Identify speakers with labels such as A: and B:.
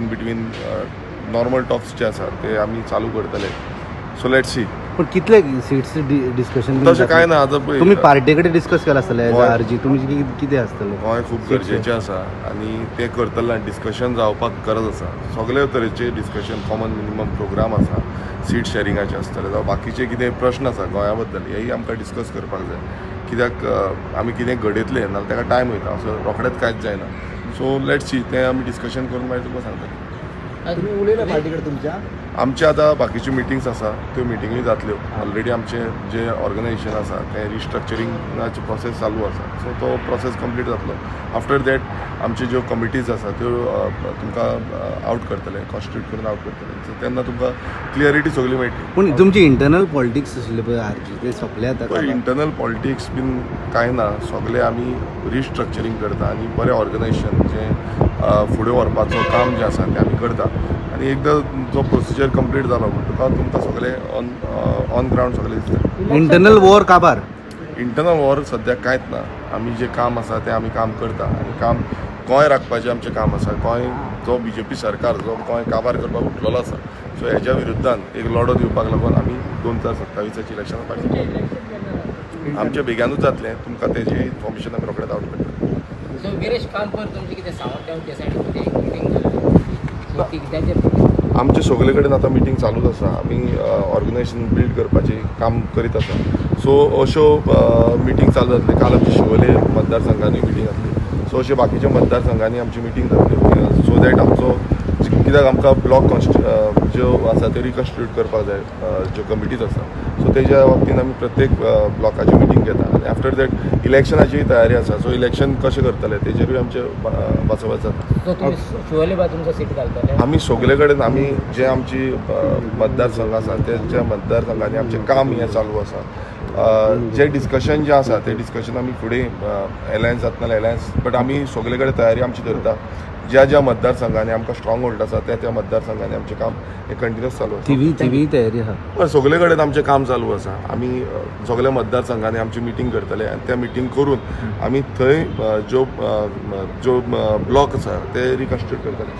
A: In between normal tox जे आसा ते आमी चालू करतले. So let see.
B: पण कितले सिट्स डिस्कशन?
A: तशें कांय ना आतां पळय.
B: तुमी पार्टी कडेन डिस्कस केला आसतले एज
A: गोंय-
B: आरजी तुमचे कितें आसतलें?
A: गोंय खूब गरजेचें आसा आनी तें करतले डिस्कशन जावपाक गरज आसा. सगळे तरेचे डिस्कशन, कॉमन मिनिमम प्रोग्राम आसा, सीट शॅरिंगाचे आसतले जावं बाकीचे कितें प्रश्न आसा गोंया बद्दल, हेय आमकां डिस्कस करपाक जाय. कित्याक आमी कितें घडयतले नाजाल्यार ताका टायम वयता, असो रोखडेंच कांयच जायना. सो let see, तें आमी डिस्कशन करून मागीर तुमकां सांगतले.
C: तुम्ही उलयला पार्टी कडेन तुमच्या?
A: आमचे आतां बाकीच्यो मिटिंग्स आसा, त्यो मिटिंगूय जातल्यो. ऑलरेडी आमचे जे ऑर्गनायझेशन आसा तें रिस्ट्रक्चरिंगाचे प्रोसेस चालू आसा. सो तो प्रोसेस कंप्लीट जातलो. आफ्टर that आमच्यो ज्यो कमिटीज आसा त्यो तुमकां आवट करतले, कॉन्स्टिट्यूट करून आवट करतले. सो तेन्ना तुमकां क्लियरिटी सगळी मेळटली.
B: पूण तुमची इंटरनल पॉलिटिक्स आशिल्ले पळय आरजी, ते सोंपले आतां?
A: पळय, इंटरनल पॉलिटिक्स बीन कांय ना. सगळे आमी रिस्ट्रक्चरींग करता आनी बरें ऑर्गनायझेशन जें फुडें व्हरपाचो काम जें आसा तें आमी करता. आनी एकदां जो प्रोसिजर कंप्लीट जालो म्हणटकच तुमकां सगळें ऑन ग्रावंड सगळें दिसतलें.
B: इंटरनल वॉर काबार.
A: इंटरनल वॉर सद्याक कांयच ना. आमी जें काम आसा तें आमी काम करता आनी काम गोंय राखपाचें आमचें काम आसा. गोंय जो बीजेपी सरकार जो गोंय काबार करपाक उठलेलो आसा, सो हेज्या विरुद्धान एक लढो दिवपाक लागून आमी 2027ाची इलेक्शनां पार्टिसिपेट. आमच्या बेगानूच जातलें. तुमकां तेजें इन्फॉर्मेशन आमी रोखडेंच आवट करतले.
D: सो विरेश, काल पर तुमचे कितें सावड्ड्या त्या सायडीन कितें मिटींग जाली, सो ती कित्याचेर?
A: आमचे सगळे कडेन आतां मिटींग चालूच आसा. आमी ऑर्गनायझेशन बिल्ड करपाचें काम करीत आसा. सो अश्यो मिटींग चालू जातली. काल आमची शिवोले मतदारसंघांनी मिटींग जातली. सो अशे बाकीच्या मतदारसंघांनी आमची मिटींग जातली, सो that आमचो कित्याक आमकां ब्लॉक कॉन्स्टि ज्यो आसा त्यो रिकन्स्टिट्यूट करपाक जाय, ज्यो कमिटीज आसा. सो तेज्या बाबतीन आमी प्रत्येक ब्लॉकाची मिटींग घेता आनी आफ्टर that इलेक्शनाची तयारी आसा. सो इलेक्शन कशें करतले तेजेरूय आमचे वाचावाच जाता.
D: सो तुमी शिवोले बा तुमकां सीट घालतले?
A: आमी सगळे कडेन, आमी जे आमची मतदारसंघ आसा तेच्या मतदारसंघांनी आमचें काम हें चालू आसा. जे डिस्कशन जें आसा तें डिस्कशन आमी फुडें एलायन्स जातना जाल्यार एलायन्स, बट आमी सगळे कडेन तयारी आमची धरता. ज्या ज्या मतदारसंघांनी आमकां स्ट्रॉंग होल्ड आसा, त्या त्या मतदारसंघांनी आमचें काम हें कंटिन्युअस चालू आसा.
B: तिवी तयारी आहा.
A: हय, सगळे कडेन आमचें काम चालू आसा. आमी सगल्या मतदारसंघांनी आमची मिटींग करतले आनी त्या मिटींग करून आमी थंय ज्यो ज्यो ब्लॉक आसा ते रिकन्स्टिट्यूट करतले.